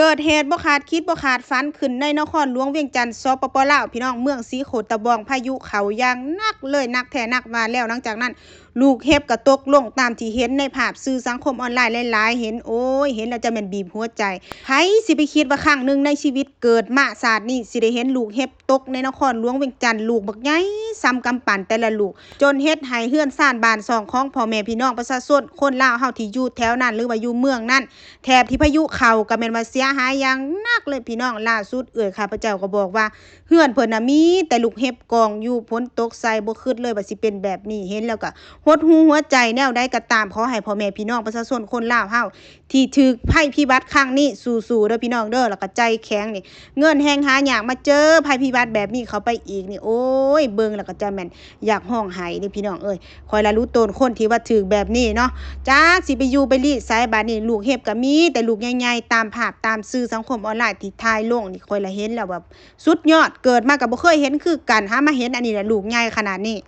ເກີດເຫດບໍ່ຄາດຄິດບໍ່ຄາດຝັນຂຶ້ນໃນນະຄອນຫຼວງວຽງຈັນ ສປປ ລາວ ພີ່ນ້ອງ, ເມືອງສີໂຄດຕະບອງ ພາຍຸເຂົ້າຢ່າງໜັກເລີຍ, ໜັກແທ້ໜັກວ່າແລ້ວ. ຫຼັງຈາກນັ້ນ ລູກເຫັບກໍຕົກລົງຕາມທີ່ເຫັນໃນພາບສື່ສັງຄົມອອນລາຍຫຼາຍໆ ເຫັນ ໂອ້ຍ ເຫັນແລ້ວຈະແມ່ນບີບຫົວໃຈ. ໃຜຊິໄປຄິດວ່າຄັ້ງໜຶ່ງໃນຊີວິດເກີດມາຊາດນີ້ ຊິໄດ້ເຫັນລູກເຫັບຕົກໃນນະຄອນຫຼວງວຽງຈັນ ລູກບັກໃຫຍ່ສ່ຳກຳປັ້ນແຕ່ລະລູກ, ຈົນເຮັດໃຫ້ເຮືອນຊານບ້ານຊ່ອງຂອງພໍ່ແມ່ພີ່ນ້ອງປະຊາຊົນຄົນລາວເຮົາທີ່ຢູ່ແຖວນັ້ນ ຫຼືວ່າຢູ່ເມືອງນັ້ນ ແຖບທີ່ພາຍຸເຂົ້າກໍແມ່ນວ່າເສຍຫາຍຢ່າງໜັກເລີຍພີ່ນ້ອງ. ລ່າສຸດເອື້ອຍຂ້າພະເຈົ້າກໍບອກວ່າ ເຮືອນເພິ່ນນະມີແຕ່ລູກເຫັບກອງຢູ່, ຝົນຕົກໃສ່ ບໍ່ຄິດເລີຍວ່າຊິເປັນແບບນີ້. ເຫັນແລ້ວກໍຫົດຫູຫົວໃຈແນວໃດກໍຕາມ, ຂໍໃຫ້ພໍ່ແມ່ພີ່ນ້ອງປະຊາຊົນຄົນລາວເຮົາທີ່ຖືກໄພພິບັດຄັ້ງນີ້ສູ້ໆເດີພີ່ນ້ອງເດີ, ແລ້ວກໍໃຈແຂງນີ້ ເງິນແຮງຫາຍາກ ມາເຈີໄພພິບັດແບບນີ້ເຂົ້າໄປອີກນີ້ ໂອ້ຍ ເບິ່ງແລ້ວກໍຈະແມ່ນ ຢາກຮ້ອງໄຫ້ເດ້ພີ່ນ້ອງເອີຍ. ຂ້ອຍລະລຸໂຕນຄົນທີ່ວ່າຖືກແບບນີ້ເນາະ, ຈັກຊິໄປຢູ່ໄປລີ້ໃສບາດນີ້. ລູກເຫັບກໍມີແຕ່ລູກໃຫຍ່ໆ ຕາມພາບຕາມສື່ສັງຄົມອອນລາຍທີ່ຖ່າຍລົງນີ້ ຂ້ອຍລະເຫັນແລ້ວແບບສຸດຍອດ, ເກີດມາກໍບໍ່ເຄີຍເຫັນຄືກັນ, ຫາມາເຫັນອັນນີ້ລະ ລູກໃຫຍ່ຂະໜາດນີ້.